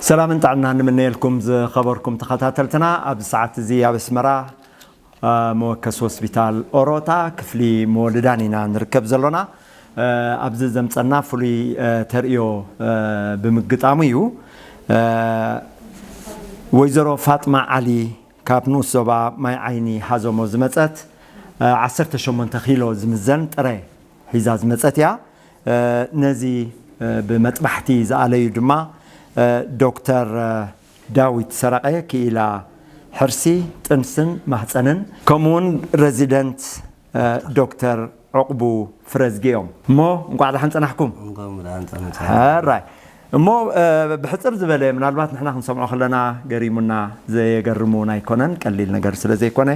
ሰላምን ጥዕናን ንምነየልኩም ዝኸበርኩም ተኸታተልትና። ኣብዚ ሰዓት እዚ ኣብ ኣስመራ፣ አ፣ መወከሲ ሆስፒታል ኦሮታ ክፍሊ መወልዳን ኢና ንርከብ ዘሎና። አ፣ ኣብዚ ዘምጸና ፍሉይ፣ አ፣ ተርእዮ፣ አ፣ ብምግጣሙ እዩ። አ፣ ወይዘሮ ፋጥማ ዓሊ ካብ ንኡስ ዞባ ማይ ዓይኒ ሃዞሞ ዝመጸት፣ አ፣ ዓሰርተ ሸሞንተ ኪሎ ዝምዘን ጥረ ሒዛ ዝመጸት እያ። እ፣ ነዚ፣ እ፣ ብመጥባሕቲ ዝኣለዩ ድማ፣ እ፣ ዶክተር፣ እ፣ ዳዊት ሰረቐ ክኢላ ሕርሲ፣ ጥንስን ማህጸንን፣ ከምኡውን ረዚደንት፣ እ፣ ዶክተር ዕቑቡ ፍረዝጊ እዮም። እሞ እንቋዕ ደሓን ጸናሕኩም። እንኳን ብደሓን ጸናሕኩም። ሕራይ። እሞ፣ እ፣ ብሕጽር ዝበለ፣ ምናልባት ንሕና ክንሰምዖ ከለና ገሪሙና ዘየገርም እውን ኣይኮነን፣ ቀሊል ነገር ስለ ዘይኮነ፣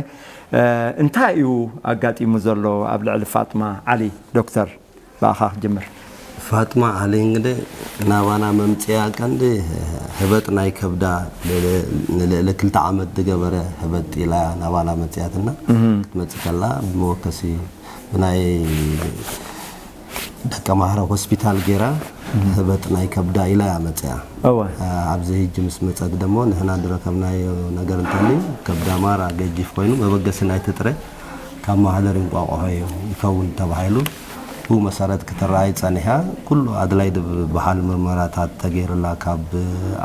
እ፣ እንታይ እዩ ኣጋጢሙ ዘሎ ኣብ ልዕሊ ፋጥማ ዓሊ፣ ዶክተር? ብኣኻ ክጅምር። ፋጥማ ዓሊ እንግዲህ ናባና መምጽያ ቀንዲ ህበጥ ናይ ከብዳ ልዕሊ፣ ንልዕሊ ክልተ ዓመት ዝገበረ ህበጥ ኢላ ናባና መጽያትና። ክትመጽእ ከላ ብመወከሲ ብናይ ደቀ ማህረ ሆስፒታል ጌራ ህበጥ ናይ ከብዳ ኢላ እያ መጽያ። እወ። አ፣ ኣብዚ ህጂ ምስ መጸት ደሞ ንሕና ዝረከብናዮ ነገር እንተልዩ ከብዳ ማራ ገጂፍ ኮይኑ መበገሲ ናይቲ ጥረ ካብ ማህደር እንቋቑሖ እዩ ይኸውን ተባሂሉ። ብኡ መሰረት ክትረኣይ ጸኒሓ። ኩሉ ኣድላይ ዝበሃል ምርመራታት ተገይሩላ፣ ካብ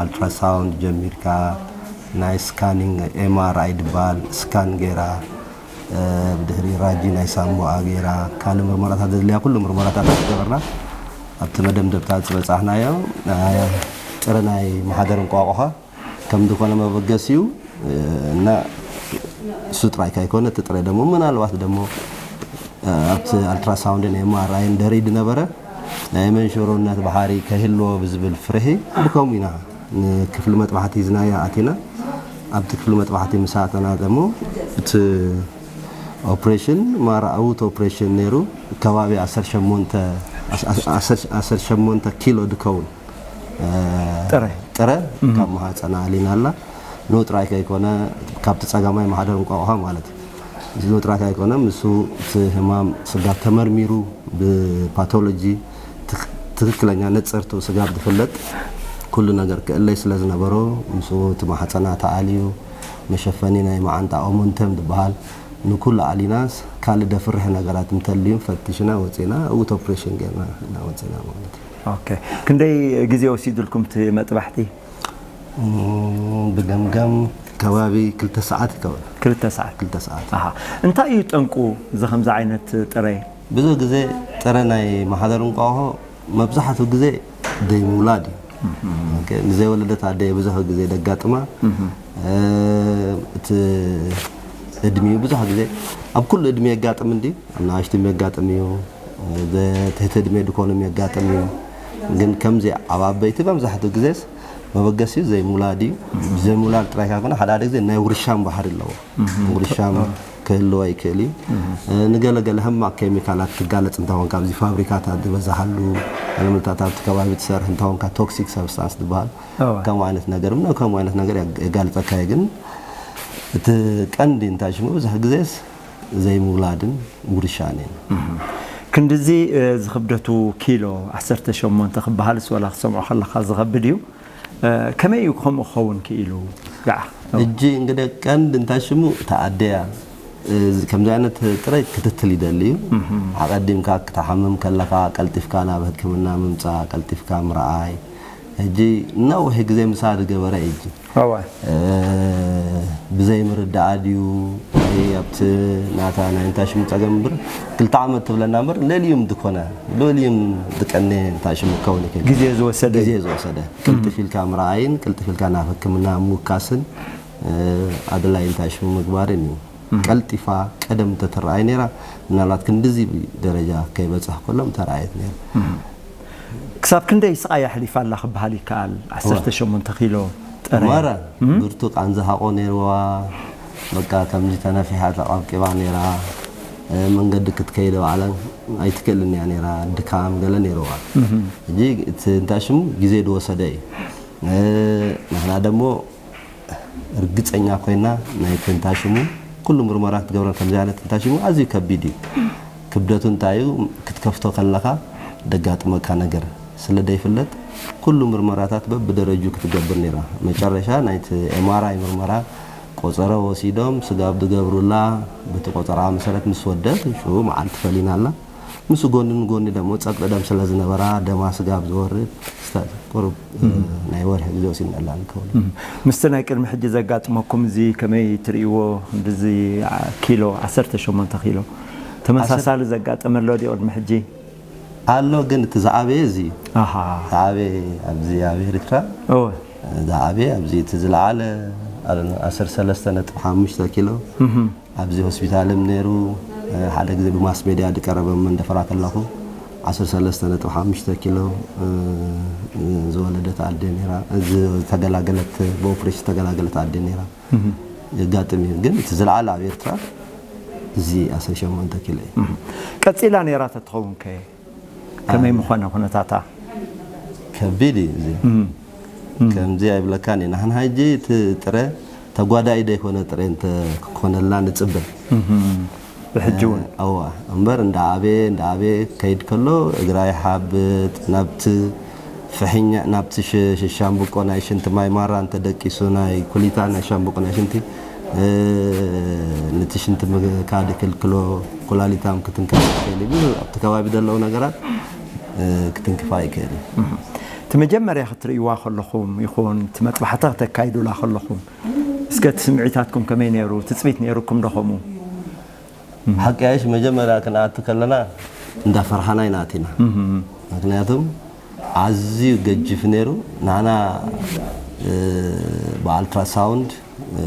ኣልትራሳውንድ ጀሚርካ ናይ ስካኒንግ ኤም ኣር ኣይ ዝበሃል ስካን ገይራ፣ እ፣ ብድሕሪ ራጂ ናይ ሳምቦኣ ገይራ፣ ካልእ ምርመራታት ዘድልያ ኩሉ ምርመራታት ገበርና። ኣብቲ መደምደምታ ዝበጻሕናዮ፣ እ፣ ጥረ ናይ ማህደር እንቋቑሖ ከም ዝኾነ መበገሲኡ፣ እ፣ እና እሱ ጥራይ ካይኮነ እቲ ጥረ ደሞ ምናልባት ደሞ፣ እ፣ ኣብቲ ኣልትራሳውንድን ኤም ኣር ኣይን ደሪድ ነበረ ናይ መንሸሮነት ባሕሪ ከህልዎ ብዝብል ፍርሒ ብከምኡ ኢና ንክፍሊ መጥባሕቲ ሒዝናዮ ኣቲና። ኣብቲ ክፍሊ መጥባሕቲ ምስ ኣተና ደሞ እቲ ኦፕሬሽን ማራ ዕዉት ኦፕሬሽን ነይሩ። ከባቢ ዓሰርተ ሸሞንተ፣ ዓሰርተ ሸሞንተ ኪሎ ድከውን እ፣ ጥረ። ጥረ እም። ካብ ማህጸና ኣሊና ኣላ። ንኡ ጥራይ ከይኮነ ካብቲ ጸጋማይ ማህደር እንቋቑሖ ማለት እዩ። እዚ ንኡ ጥራይ ከይኮነ ምስኡ እቲ ህማም ስጋብ ተመርሚሩ ብፓቶሎጂ ትክ-፣ ትክክለኛ ነጸርቱ ስጋብ ዝፍለጥ ኩሉ ነገር ክእለይ ስለ ዝነበሮ ምስኡ እቲ ማህጸና ተኣልዩ መሸፈኒ ናይ መዓንጣ ኦሞንተም ዝበሃል ንኩሉ ኣሊናስ ካልእ ደፍርሕ ነገራት እንተልዩ ፈቲሽና ወጺና እውት ኦፕሬሽን ጌርና ኢና ወጺና ማለት እዩ። ኦኬ። ክንደይ ግዜ ወሲዱልኩም እቲ መጥባሕቲ? እም፣ ብገምጋም ከባቢ ክልተ ሰዓት ይከውን። ክልተ ሰዓት። ክልተ ሰዓት። ኣሃ። እንታይ እዩ ጠንቁ እዚ ከምዚ ዓይነት ጥረ? ብዙሕ ግዜ ጥረ ናይ ማሕደር እንቋቑሖ መብዛሕትኡ ግዜ ደይምውላድ እዩ። ኦኬ፣ ንዘይወለደት ኣደ ብዙሕ ግዜ ደጋጥማ። እ፣ እቲ እድሚኡ ብዙሕ ግዜ ኣብ ኩሉ እድሚ የጋጥም እንዲ፣ ኣብ ንኣሽቱ የጋጥም እዩ። ትሕቲ ዕድመ ድኮኖም የጋጥም እዩ። ግን ከምዚ ኣብ ዓበይቲ መብዛሕትኡ ግዜስ መበገሲኡ ዘይምውላድ እዩ። ዘይምውላድ ጥራይ ካብ ኮነ ሓደ ሓደ ግዜ ናይ ውርሻም ባህሪ ኣለዎ። ውርሻም ክህልዎ ይክእል እዩ። ንገለገለ ሕማቕ ኬሚካላት ትጋለጽ እንተኾንካ ኣብዚ ፋብሪካታት ዝበዝሓሉ፣ ኣለምልታት ኣብቲ ከባቢ ትሰርሕ እንተኾንካ ቶክሲክ ሰብስታንስ ዝበሃል እወ። ከምኡ ዓይነት ነገር፣ ከምኡ ዓይነት ነገር የጋልጸካ እዩ። ግን እቲ ቀንዲ እንታይ ሽሙ ብዙሕ ግዜስ ዘይምውላድን ውርሻን እዩ። ክንድዚ፣ እ፣ ዝኽብደቱ ኪሎ ዓሰርተ ሸሞንተ ክበሃልስ ወላ ክሰምዖ ከለኻ ዝኸብድ እዩ። እ፣ ከመይ እዩ ከምኡ ክኸውን ክኢሉ? ገዓ። ሕጂ እንግዲህ ቀንዲ እንታይ ሽሙ ተኣደያ፣ እ፣ ከምዚ ዓይነት ጥራይ ክትትል ይደሊ እዩ። ኣቐዲምካ ክትሓምም ከለኻ ቀልጢፍካ ናብ ሕክምና ምምጻእ፣ ቀልጢፍካ ምርኣይ። ሕጂ ነዊሕ ግዜ ምሳ ዝገበረ እዩ። እወ። እ፣ ብዘይ ምርዳኣ ድዩ ወይ ኣብቲ ናታ ናይ እንታይ ሽሙ ጸገም እምበር ክልተ ዓመት ትብለና እምበር ለልዩም ድኮነ ለልዩም ድቀነ እንታይ ሽሙ ክኸውን ይክእል። ግዜ ዝወሰደ። ግዜ ዝወሰደ። ቅልጥፍ ኢልካ ምርኣይን ቅልጥፍ ኢልካ ናብ ሕክምና ምውካስን፣ እ፣ ኣድላይ እንታይ ሽሙ ምግባርን እዩ። ቀልጢፋ ቀደም እንተተረኣይ ነይራ ምናልባት ክንድዚ ደረጃ ከይበጽሕ ከሎ ምተረኣየት ነይራ። ክሳብ ክንደይ ስቓይ ኣሕሊፋ ኣላ ክበሃል ይከኣል? ዓሰርተ ሸሞንተ ኪሎ ጥረ። ማራ እም? ብርቱ ቃንዛ ሓቆ ነይርዋ። በቃ ከምዚ ተነፊሓ ተቐብቂባ ነይራ። እ፣ መንገዲ ክትከይድ ባዕላ ኣይትክእልን እያ ነይራ። ድካም ገለ ነይርዋ። እም። ሕጂ እቲ እንታይ ሽሙ ግዜ ዝወሰደ እዩ። እ፣ ንሕና ደሞ ርግጸኛ ኮይና ናይ ክንታሽሙ ኩሉ ምርመራ ክትገብረን ከምዚ ዓይነት ክንታሽሙ ኣዝዩ ከቢድ እዩ። ክብደቱ እንታይ እዩ? ክትከፍቶ ከለኻ ደጋጥመካ ነገር ስለ ዘይፍለጥ ኩሉ ምርመራታት በብደረጁ ክትገብር ነይራ። መጨረሻ ናይቲ ኤምኣርኣይ ምርመራ ቆጸሮ ወሲዶም ስጋብ ዝገብሩላ፣ በቲ ቆጸራ መሰረት ምስ ወደት ሽዑ መዓልቲ ፈሊናላ። ምስ ጎኒ ንጎኒ ደሞ ጸቕጢ ደም ስለ ዝነበራ ደማ ስጋብ ዝወርድ ስታ-፣ ቁሩብ ናይ ወርሒ ግዜ ወሲድናላ ንከውን። ምስቲ ናይ ቅድሚ ሕጂ ዘጋጥመኩም እዚ ከመይ ትርእይዎ? ብዚ ኪሎ፣ ዓሰርተ ሸሞንተ ኪሎ ተመሳሳሊ ዘጋጠመ ኣሎ ድዩ ቅድሚ ሕጂ? ኣሎ፣ ግን እቲ ዝዓበየ እዚ እዩ። ኣሃ። ዝዓበየ ኣብዚ ኣብ ኤርትራ እወ። ዝዓበየ ኣብዚ እቲ ዝለዓለ፣ I don't know፣ ዓሰርተ ሰለስተ ነጥቢ ሓሙሽተ ኪሎ። እህ። ኣብዚ ሆስፒታልም ነይሩ። ሓደ ግዜ ብማስ ሜድያ ዝቀረበ መንደፈራ ከለኹ ዓሰርተ ሰለስተ ነጥቢ ሓሙሽተ ኪሎ ዝወለደት ኣደ ነይራ። ዝተገላገለት፣ ብኦፕሬሽን ዝተገላገለት ኣደ ነይራ። እህ። የጋጥም እዩ። ግን እቲ ዝለዓለ ኣብ ኤርትራ እዚ ዓሰርተ ሸሞንተ ኪሎ እዩ። እህ። ቀጺላ ነይራ ተትኸውን ከ ከመይ ምኾነ ኩነታታ? ከቢድ እዩ እዚ። እም። እም። ከምዚ ኣይብለካን እዩ። ንሕና ሕጂ እቲ ጥረ ተጓዳኢ ዘይኮነ ጥረ እንተ ክኾነልና ንጽበ። እም። ብሕጂ እውን? እ፣ እዋ። እምበር እንዳ ዓበየ፣ እንዳ ዓበየ ከይድ ከሎ እግራ ይሓብጥ፣ ናብቲ ፍሕኛ፣ ናብቲ ሽ-፣ ሽ-፣ ሻምብቆ ናይ ሽንቲ ማይ ማራ እንተ ደቂሱ ናይ ኩሊታ ናይ ሻምብቆ ናይ ሽንቲ፣ እ፣ ነቲ ሽንቲ ምካድ ይክልክሎ፣ ኩላሊታም ክትንከፍ ይክእል እዩ። ብዙ ኣብቲ ከባቢ ዘለዉ ነገራት፣ እ፣ ክትንክፋ ይክእል እዩ። እህ። እቲ መጀመርያ ክትርእይዋ ከለኹም ይኹን፣ እቲ መጥባሕታ ክተካይዱላ ከለኹም፣ እስከ እቲ ስምዒታትኩም ከመይ ነይሩ? ትጽቢት ነይሩኩም ዶ ከምኡ? ሓቂ ኣይሽ መጀመርያ ክንኣቱ ከለና እንዳፈርሓና ኢና ኣቲና። እህ። ምክንያቱም ኣዝዩ ገጅፍ ነይሩ። ንዓና፣ እ፣ ብኣልትራሳውንድ፣ እ፣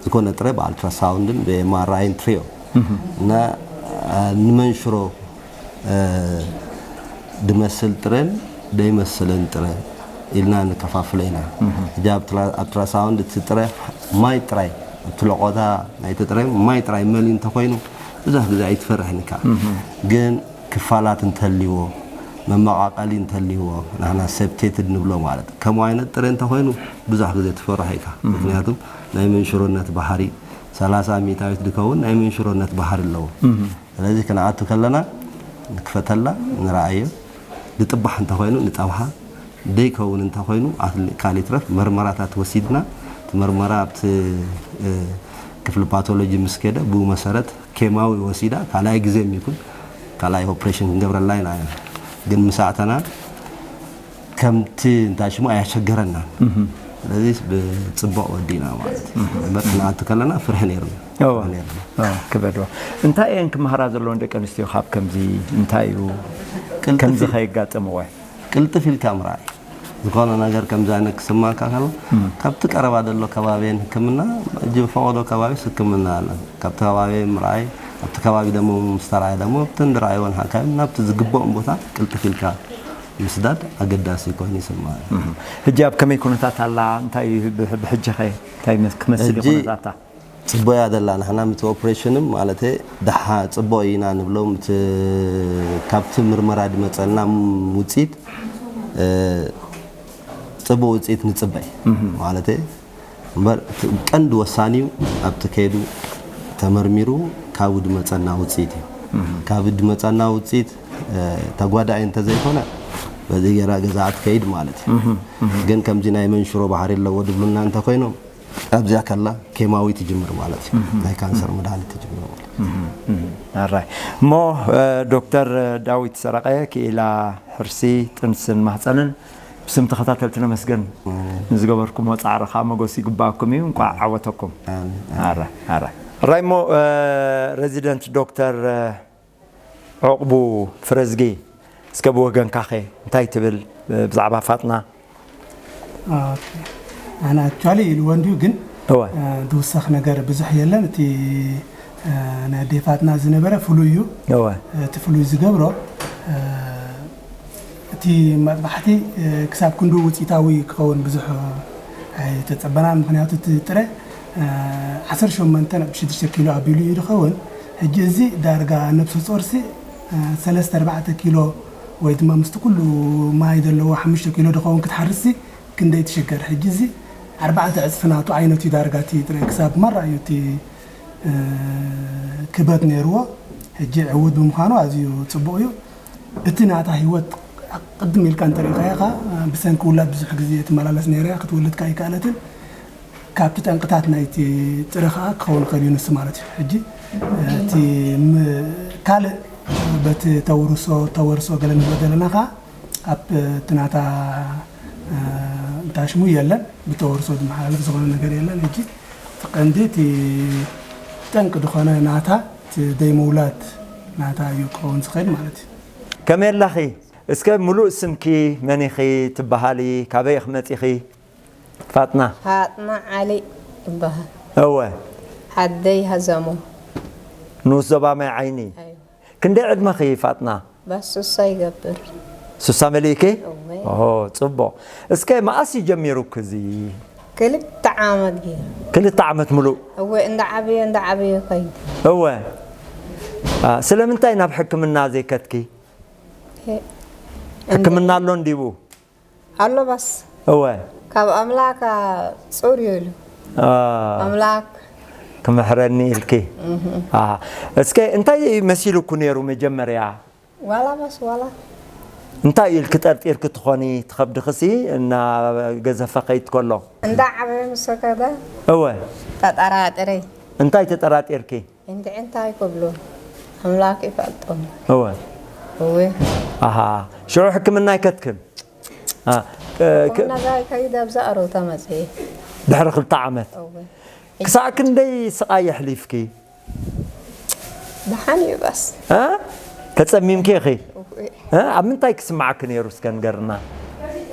ዝኾነ ጥረ ብኣልትራሳውንድን ብኤምኣርኣይን ትሪኦ። እህ። እና፣ እ፣ ንመንሽሮ፣ እ፣ ድመስል ጥረን ደይመስልን ጥረ ኢልና ንከፋፍሎ ኢና። እህ። ሕጂ ኣብ ትራ-፣ ኣልትራሳውንድ እቲ ጥረ ማይ ጥራይ፣ ኣብቲ ለቖታ ናይቲ ጥረ ማይ ጥራይ መሊኡ እንተኾይኑ ብዙሕ ግዜ ኣይትፈርሕን ኢኻ። እህ። ግን ክፋላት እንተልይዎ፣ መመቓቐሊ እንተልይዎ፣ ንሕና ሴፕቴትድ ንብሎ ማለት። ከምኡ ዓይነት ጥረ እንተኾይኑ ብዙሕ ግዜ ትፈርሖ ኢኻ። እህ። ምክንያቱም ናይ መንሽሮነት ባህሪ፣ ሰላሳ ሚእታዊት ዝኸውን ናይ መንሽሮነት ባህሪ ኣለዎ። እህ። ስለዚ ክንኣቱ ከለና ንክፈተላ ንረኣዮ። ዝጥባሕ እንተኾይኑ ንጠብሓ፣ ደይከውን እንተኾይኑ ኣትሊ-፣ ካልእ ይትረፍ መርመራታት ወሲድና፣ እቲ መርመራ ኣብቲ፣ እ፣ ክፍሊ ፓቶሎጂ ምስ ከደ ብኡ መሰረት ኬማዊ ወሲዳ ካልኣይ ግዜ ይኩን ካልኣይ ኦፕሬሽን ክንገብረላ ኢና። ግን ምስ ኣተና ከምቲ እንታይ ሽሙ ኣያሸገረናን። እህ። ስለዚ ብጽቡቕ ወዲና ማለት እዩ። እህ። እምበር ክንኣቱ ከለና ፍርሒ ነይሩ። እወ። ፍርሒ ነይሩ። እወ፣ ክበዶ። እንታይ እየን ክመሃራ ዘለዎን ደቂ ኣንስትዮ ካብ ከምዚ? እንታይ እዩ ቅልጥፊ-፣ ከምዚ ከየጋጠምዎ? ቅልጥፍ ኢልካ ምርኣይ። ዝኾነ ነገር ከምዚ ዓይነት ክስማካ ከሎ፣ እም። ካብቲ ቀረባ ዘሎ ከባቢን ሕክምና፣ እጅ ፈቐዶ ከባቢስ ሕክምና ኣለ። ካብቲ ከባቢ ምርኣይ፣ ኣብቲ ከባቢ ደሞ ምስ ተራእየ ደሞ፣ ኣብቲ እንድረኣይዎን ሓካይም ናብቲ ዝግብኦም ቦታ ቅልጥፍ ኢልካ ምስዳድ ኣገዳሲ ኮይኑ ይስምዓኒ። እም። ሕጂ ኣብ ከመይ ኩነታት ኣላ? እንታይ እዩ ብ-፣ ብሕጂ ኸ እንታይ መስ-፣ ክመስል እዩ ሕጂ ኩነታታ? ጽቡያ ደላ ንሕና ምት ኦፕሬሽንም ማለተ ደሓ ጽቡቕ ኢና ንብሎም። እቲ ካብቲ ምርመራ ዝመጸልና ውጽኢት፣ እ፣ ጽቡቕ ውጽኢት ንጽበይ። እህ። ማለተ እምበር እቲ ቀንዲ ወሳኒ እዩ ኣብቲ ከይዱ ተመርሚሩ ካብኡ ዝመጸና ውጽኢት እዩ። እህ። ካብኡ ዝመጸና ውጽኢት፣ እ፣ ተጓዳኢ እንተዘይኮነ በዚ ገይራ ገዛኣ ትከይድ ማለት እዩ። እህ፣ እህ። ግን ከምዚ ናይ መንሽሮ ባህሪ ኣለዎ ድብሉና እንተኮይኖም ኣብዚኣ ከላ ኬማዊ ትጅምር ማለት እዩ። እህ። ናይ ካንሰር መድሃኒት ትጅምር ማለት እዩ። እህ፣ እህ። ኣራይ። እሞ፣ እ፣ ዶክተር ዳዊት ሰረቐ ክኢላ ሕርሲ ጥንስን ማህፀንን ብስም ተኸታተልቲ ነመስገን። እም። ንዝገበርኩሞ ጻዕሪ ከዓ መጎስ ይግባኣኩም እዩ። እንቋዕ ዓወተኩም። ኣሜን፣ ኣሜን። ኣረ፣ ኣረ። ራይሞ፣ እ፣ ሬዚደንት ዶክተር፣ እ፣ ዑቕቡ ፍረዝጊ፣ እስከ ብወገንካኸ እንታይ ትብል፣ እ፣ ብዛዕባ ፋጥና? ኦኬ። ኣነ ኣክቹዋሊ ኢልዎ እንድዩ፣ ግን፣ እወ። እ፣ ዝውሰኽ ነገር ብዙሕ የለን። እቲ፣ እ፣ ናይ ኣዴታትና ዝነበረ ፍሉይ እዩ። እወ። እቲ ፍሉይ ዝገብሮ፣ እ፣ እቲ መጥባሕቲ፣ እ፣ ክሳብ ክንዱ ውፅኢታዊ ክኸውን ብዙሕ ኣይተፀበናን። ምኽንያቱ እቲ ጥረ፣ እ፣ ዓሰርተ ሸሞንተ ነጥቢ ሽዱሽተ ኪሎ ኣቢሉ እዩ ዝኸውን። ሕጂ እዚ ዳርጋ ነብሰ ጾርሲ፣ እ፣ ሰለስተ ኣርባዕተ ኪሎ ወይ ድማ ምስቲ ኩሉ ማይ ዘለዎ ሓሙሽተ ኪሎ ዝኸውን ክትሓርስሲ ክንደይ ትሽገር። ሕጂ እዚ ኣርባዕተ ዕጽፊ ናቱ ዓይነት እዩ ዳርጋ እቲ ጥረ ክሳብ ማራ እዩ እቲ፣ እ፣ ክብደት ነይርዎ። ሕጂ ዕዉት ብምዃኑ ኣዝዩ ጽቡቕ እዩ። እቲ ናታ ህይወት ቅድም ኢልካ እንተሪኢኻያ ኸዓ ብሰንኪ ውላድ ብዙሕ ግዜ ትመላለስ ነይራ እያ፣ ክትወልድ ከኣ ኣይከኣለትን። ካብቲ ጠንቅታት ናይቲ ጥረ ኸዓ ክኸውን ይኽእል እዩ ንሱ ማለት እዩ። ሕጂ እቲ ም- ካልእ በቲ ተውርሶ ተወርሶ ገለ ንብሎ ዘለና ኸዓ ኣብ እቲ ናታ እንታሽሙ የለን፣ ብተወርሶ ዝመሓላለፍ ዝኾነ ነገር የለን። ሕጂ እቲ ቀንዲ እቲ ጠንቂ ዝኾነ ናታ እቲ ደይ ምውላድ ናታ እዩ ክኸውን ዝኽእል ማለት እዩ። ከመይ ኣለኺ? እስከ ምሉእ ስምኪ መን ኢኺ ትበሃሊ? ካበይ ኢኺ መጺኺ? ፋጥና። ፋጥና ዓሊ እበሃል። እወ። ዓደይ ሃዘሞ። ንኡስ ዞባ ማይ ዓይኒ። ኣይወ። ክንደይ ዕድመኺ ፋጥና? ባስ ሱሳ ይገብር። ሱሳ መሊእኪ? እወ። ኦ፣ ጽቡቕ። እስከ መኣስ እዩ ጀሚሩኪ እዚ? ክልተ ዓመት ገይሩ። ክልተ ዓመት ምሉእ? እወ፣ እንዳ ዓበየ፣ እንዳ ዓበየ ከይዱ። እወ። አ፣ ስለምንታይ ናብ ሕክምና ዘይከድኪ? ሄ፣ ሕክምና ኣሎ እንዲቡ? ኣሎ ባስ። እወ። ካብ ኣምላክ ጹር እዩ ኢሉ። አ፣ ኣምላክ። ክምሕረኒ ኢልኪ? እህ። አ፣ እስከ እንታይ መሲሉኩ ነይሩ መጀመርያ? ዋላ ባስ ዋላ። እንታይ ኢልኪ ጠርጢርኪ ትኾኒ? ትኸብድኽሲ እናገዘፈ ከይድ ከሎ? እንዳ ዓበየ ምስ ከደ እወ። ተጠራጢረ። እንታይ ተጠራጢርኪ? እንድዒ እንታይ ክብሉ? ኣምላክ ይፈልጦም። እወ። እወ። ኣሃ። ሽዑ ሕክምና ኣይከድክን? አ፣ እ፣ ክ- ሕክምና ዛይ ከይድ ኣብዛ ኣሮታ መጽየ። ድሕሪ ክልተ ዓመት? እወ። ክሳዕ ክንደይ ስቓይ የሕሊፍኪ? ደሓን እዩ ባስ። እ? ተጸሚምኪ ኢኺ? እወ። እ? ኣብ ምንታይ ክስምዓኪ ነይሩ እስከ ንገርና?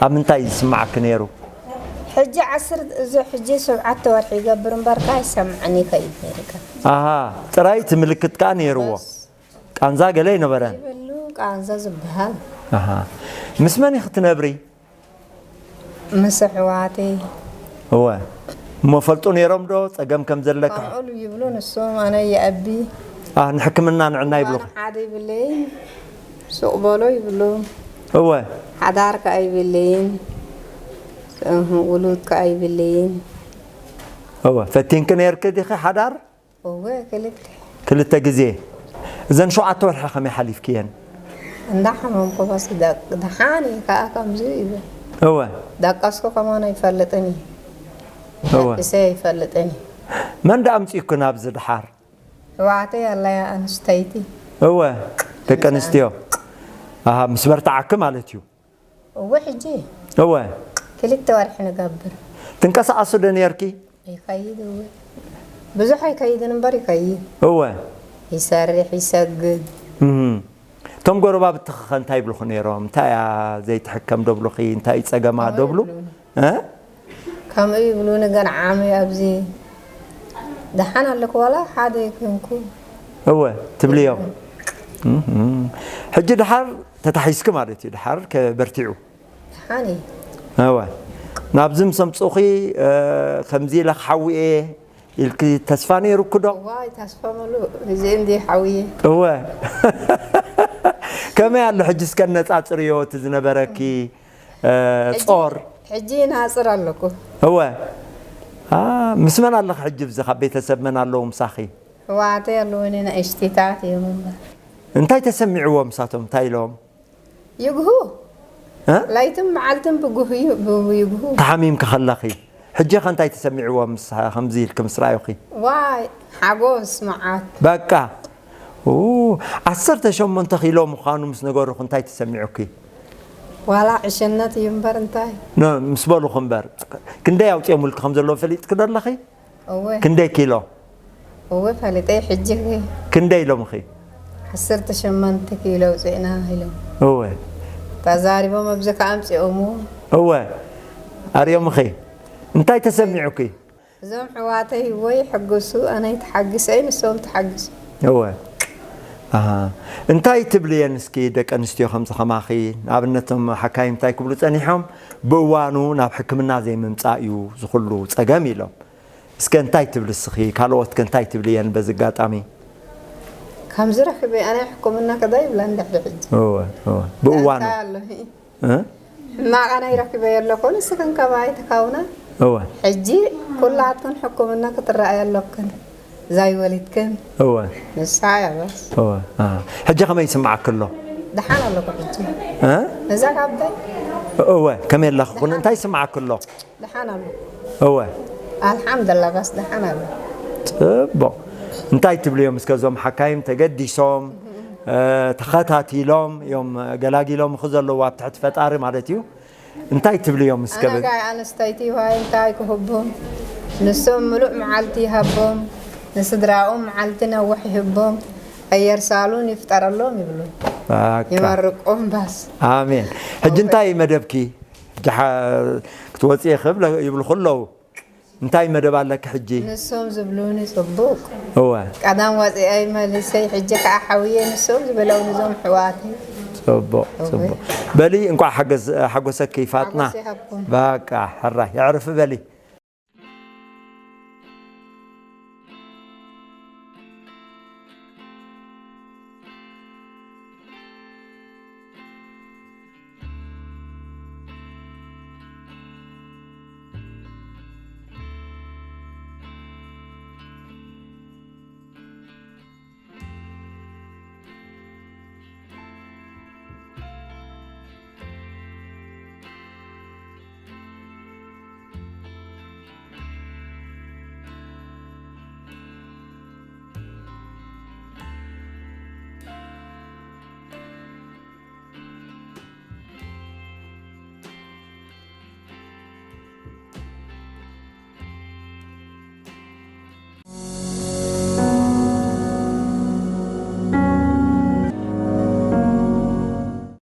ኣብ ምንታይ ዝስምዓኪ ነይሩ? ሕጂ ዓስር እዚ ሕጂ ሸውዓተ ወርሒ ይገብር እምበርካ ኣይሰምዓን ይኸይድ ነይርካ። ኣሃ፣ ጥራይ እቲ ምልክት ከኣ ነይርዎ። በስ። ቃንዛ ገለ ኣይነበረን። ይብሉ ቃንዛ ዝበሃል። ኣሃ። ምስ መን ኢኺ ትነብሪ? ምስ ኣሕዋተይ። እወ። እሞ ፈልጡ ነይሮም ዶ ጸገም ከም ዘለካ? ከምኡ ይብሉ ንሶም፣ ኣነ ይኣቢ። አ፣ ንሕክምና ንዕና ይብሉ። ኣነ ሓደ ይብለይን፣ ሱቕ በሎ ይብሉ። እወ። ሓዳር ከኣ ይብለይን፣ እህ፣ ውሉድ ከኣ ይብለይን። እወ። ፈቲንኪ ነይርኪ ዲኺ ሓዳር? እወ፣ ክልተ። ክልተ ግዜ። እዘን ሸውዓተ ወርሒ ከመይ ሓሊፍክየን? እንዳሓመምኩ በስ ደቅ-፣ ደሓን እዩ ከኣ ከምዚ ይብል። እወ። ደቀስኩ ከማን ኣይፈልጥን እዩ። እወ። ደቂሰ ኣይፈልጥን እዩ። መን ደኣ ኣምጺእኩ ናብዚ ደሓር? ኣሕዋተይ ኣለያ ኣንስተይቲ። እወ። ደቂ ኣንስትዮ። ኣሃ፣ ምስ በርትዓኪ ማለት እዩ። እወ፣ ሕጂ እወ። ክልተ ወርሒ ንገብር። ትንቀሳቐሱ ዶ ነርኪ? ይኸይድ፣ እወ። ብዙሕ ኣይከይድን እምበር ይኸይድ። እወ። ይሰርሕ፣ ይሰግድ። እም። እቶም ጎረባብትኺ ኸ እንታይ ይብሉኺ ነይሮም? እንታይ እያ ዘይትሕከም ዶ ብሉኺ? እንታይ እዩ ጸገማ ዶ ከምኡ ብሉ? ይብሉኒ። እ? ከምኡ ይብሉኒ፣ ገንዓመይ ኣብዚ ደሓን ኣለኩ፣ ዋላ ሓደ ኣይኮንኩ። እወ፣ ትብልዮም። እም። ሕጂ ደሓር ተታሒዝኪ ማለት እዩ፣ ደሓር ከ-፣ በርቲዑ። ደሓን እዩ። እወ። ናብዚ ምስ ኣምጽኡኺ፣ እ፣ ከምዚ ኢለ ክሓዊ እየ ኢልኪ ተስፋ ነይሩኪ ዶ? ዋይ፣ ተስፋ መሉእ። እዚ እንዲ ሓውየ። እወ። ከመይ ኣሎ ሕጂ እስከ ነጻጽርዮ እቲ ዝነበረኪ፣ እ፣ ሕጂ፣ ጾር? ሕጂ ናጽር ኣለኩ። እወ። አ፣ ምስ መን ኣለኺ ሕጂ? ብዚ ካብ ቤተሰብ መን ኣለዉ ምሳኺ? ኣሕዋተይ ኣለዉኒ፣ ንእሽቲታት እዮም እምበር። እንታይ ተሰሚዕዎም ምሳቶም? እንታይ ኢሎም? ይግሁ። እ? ለይትን መዓልትን ብጉህ እዩ፣ ብ-፣ ይግሁ። ተሓሚምኪ ከለኺ፣ ሕጂ ኸ እንታይ ተሰሚዕዎ ምስ፣ ከምዚ ኢልኪ ምስ ረኣዩኺ? ዋይ፣ ሓጎስ መዓት። በቃ። ኡ፣ ዓሰርተ ሸሞንተ ኪሎ ምዃኑ ምስ ነገሩኺ እንታይ ተሰሚዑኪ? ዋላ ዕሽነት እዩ እምበር እንታይ? ኖ፣ ምስ በሉኺ እምበር፣ ክንደይ ኣውፂኦምልኪ ከም ዘለዉ ፈሊጥኪ ዶ ኣለኺ? እወ። ክንደይ ኪሎ? እወ፣ ፈሊጠ። ሕጂ ክንደይ ኢሎምኺ? ዓሰርተ ሸሞንተ ኪሎ ኣውፅእና ኢሎም። እወ። ተዛሪቦም ኣብዚ ከኣ ኣምፂኦምዎ። እወ። ኣርዮምኺ? እንታይ ተሰሚዑኪ? እዞም ኣሕዋተይ ወይ ሕግሱ፣ ኣነ ይተሓግሰ፣ ንሶም ተሓግሱ። እወ። ኣሃ። እንታይ ትብልየን እስኪ ደቂ ኣንስትዮ ከምዚ ከማኺ? ንኣብነት እቶም ሓካይም እንታይ ክብሉ ጸኒሖም? ብእዋኑ ናብ ሕክምና ዘይምምጻእ እዩ ዝኹሉ ጸገም ኢሎም። እስከ እንታይ ትብሊ እስኺ? ካልኦት ከ እንታይ ትብልየን በዚ ኣጋጣሚ? ከምዚ ረኺበ ኣነ ሕክምና ከዳ ይብላ እንድሕሪ ሕጂ። እወ፣ እወ። ብእዋኑ። እንታይ ኣሎ? እ? ሕማቕ ኣነ ይረክበ የለኹ፣ ንስኽን ከማይ ትከውና። እወ። ሕጂ ኩላትክን ሕክምና ክትረኣያ ኣለክን። ዛይ ወሊድክን። እወ። ንሳ እያ በስ። እወ። ኣሃ። ሕጂ ከመይ ይስምዓኪ ኣሎ? ደሓን ኣለኩ ሕጂ። እ? እዛ ካብተይ እወ፣ ከመይ ኣለኺ? ኩሉ እንታይ ይስምዓኪ ኣሎ? ደሓን ኣሎ። እወ፣ ኣልሓምዱላ ባስ ደሓን ኣሎ። ጽቡቕ። እንታይ ትብልዮም እስከ እዞም ሓካይም ተገዲሶም እ፣ ተኸታቲሎም እዮም ገላጊሎም ዘለዉ ኣብ ትሕቲ ፈጣሪ ማለት እዩ። እንታይ ትብልዮም እስከ? ኣነ ጋይ ኣንስተይቲ ዋይ እንታይ ክህቦም? ንሶም ምሉእ መዓልቲ ይሃቦም፣ ንስድራኦም መዓልቲ ነውሕ ይህቦም፣ ኣየር ሳሉን ይፍጠረሎም ይብሉ በቃ። ይመርቆም ባስ። ኣሜን። ሕጂ እንታይ መደብኪ? ሕጂ ሓ- ክትወፅኢ ክብለ ይብልኹ ኣለዉ። እንታይ መደብ ኣለኪ ሕጂ? ንሶም ዝብሉኒ ጽቡቅ እወ፣ ቀዳም ወፂአይ መሊሰይ ሕጂ ከዓ ሓውየ ንሶም ዝበለውኒ እዞም ኣሕዋተይ ጽቡቕ ጽቡቕ። በሊ እንኳዕ ሓገዝ ሓጎሰኪ ፋጥና። ሓጎስ ይሃብኩም። በቃ ሕራይ የዕርፊ በሊ።